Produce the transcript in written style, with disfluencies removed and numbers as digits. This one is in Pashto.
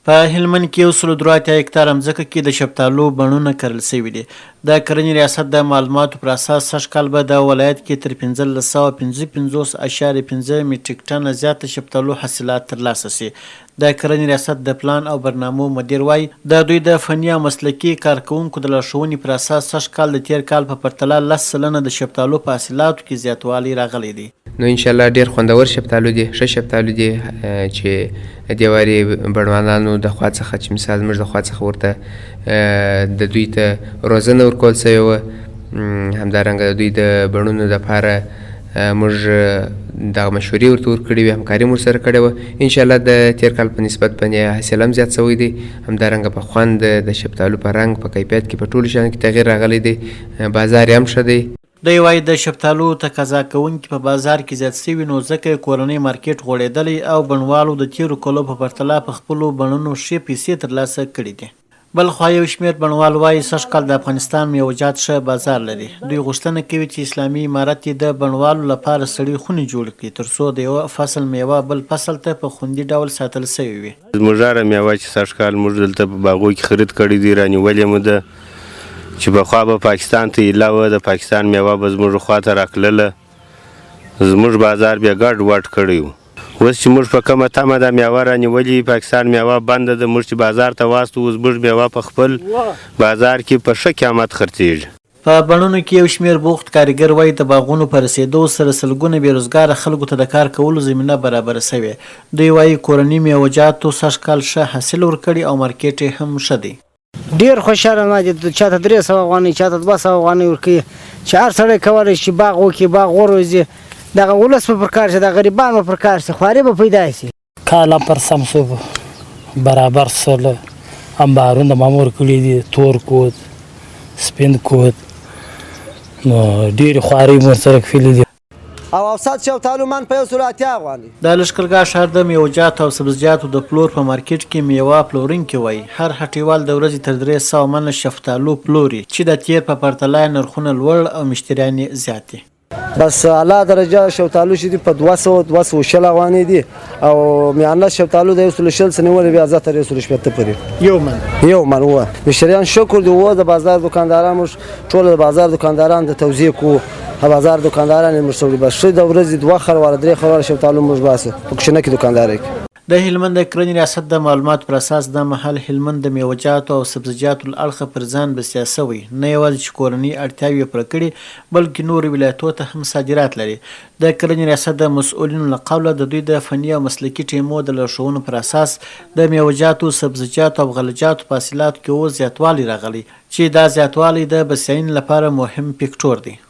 په هلمند کې یو سلو درو 80 هکتاره مځکه کې د شفتالو بڼونه کرل شوي دي. د کرنې ریاست د معلوماتو پر اساس سږ کال به دا ولایت کې تر 1555.5 مټریک ټنه زیات د شفتالو حاصلات ترلاسه شي. د کرنې ریاست د پلان او برنامو مدیر وايي، د دوی د فني او مسلکي کارکوونکو د لارښوونې پر اساس سږ کال د تېر کال په پرتله 10% د شفتالو په حاصلاتو کې زیاتوالی راغلی دی. نو انشاالله ډیر خوندور شفتالو دي، ښه شفتالو دي چې دې وارې بڼوالانو د خوا څخه چې مثال زموږ د خوا څخه ورته د دوی ته روزنه ورکول شوې وه. همدارنګه د دوی د بڼونو دپاره موږ دغه مشورې ورته ورکړې وې، همکاري مو ورسره کړې وه. انشاالله د تېر کال په نسبت باندې حاصل هم زیات شوی دی، همدارنګه په خوند، د شفتالو په رنګ، په کیفیت کې، په ټولو شیانو کې تغیر راغلی دی، بازار یې هم ښه دی. دی وايي، د شفتالو تقاضا کوونکي په بازار کې زیات شوي، نو ځکه یې کورنی مارکېټ غوړېدلی او بڼوالو د تېرو کلو په پرتله په خپلو بڼونو ښې پیسې ترلاسه کړې دي. بل خوا یو شمېر بڼوال وايي، سږ کال د افغانستان مېوهجات ښه بازار لري. دوی غوښتنه کوي چې اسلامي امارت دې د بڼوالو لپاره سړې خونې جوړې کړي، تر څو د یوه فصل مېوه بل فصل ته په خوندي ډول ساتل شوې وي. زموږ هره مېوه چې سږ کال موږ دلته په باغو کې خرید کړې دي، رانیولې مو ده، چې پخوا به پاکستان ته ایله وه، د پاکستان میوه به زموږ خوا ته راکلله، زموږ بازار بیا ګډ وډ کړی و. اوس چې موږ په کومه تمه دا میوه رانیولې، پاکستان میوه بنده ده، موږ چې بازار ته واستو، اوس موږ میوه په خپل بازار کې په ښه قیمت خرڅېږي. په بڼونو کې یو شمېر بوخت کاریګر وايي، د باغونو په رسېدو سره سلګونه بې روزګاره خلکو ته د کار کولو زمینه برابره شوې. دوی وايي، کورني مېوه جاتو سږ کال ښه حاصل ورکړی او مارکېټ یې هم ښه دی. ډېر خوشحاله ما دي، چاته 300 افغانۍ، چاته 200 افغانۍ ورکوي، چې هر سړی کولی شي باغ وکړي، باغ وروزي، دغه ولس به پر کار شي، دا غریبان به پر کار شي، خواري به پیدا شي. کال هم پر سم شو، برابر شول، انبارونه مو هم ورکړي دي، تور کود، سپین کود، نو ډېرې خوارۍ مو ورسره کښلې دي. او اوسط شفتالو من په 180 افغانۍ. د لښکرګاه ښار د مېوهجاتو او سبزیجاتو د پلور په مارکېټ کې مېوه پلورونکي وايي، هر هټیوال د ورځې تر 300 منه شفتالو پلوري، چې د تېر په پرتله یې نرخونه لوړ او مشتریان یې زیات دي. بس اعلی درجه شفتالو چې دي په 200، 220 افغانۍ دي او میانه شفتالو د 120 څخه نیولې بیا زه تر 160 پورې. یو من. یو من وه. مشتریان شکر دي وه، د بازار دکانداران موږ ټول د بازار دکانداران د توزیع کوو، بازار دکانداران یې موږ ته وړي. بس ښه د ورځې دوه خرواره درې خرواره شفتالو موږ باسو په کوچنکې دکاندارۍ کې. د هلمند د کرنې ریاست د معلوماتو پر اساس دا مهال هلمند د میوهجاتو او سبزیجاتو له اړخه پر ځان بسیا شوی، نه یوازې چې کورنۍ اړتیاوې یې پوره کړي، بلکې نورو ولایتو ته هم صادرات لري. د کرنې ریاست د مسؤلینو له قوله د دوی د فني او مسلکي ټیمو د لارښوونو پر اساس د میوهجاتو، سبزیجاتو او غلجاتو په حاصلاتو کې اوس زیاتوالی راغلی، چې دا زیاتوالی د بسیاینې لپاره مهم فکټور دی.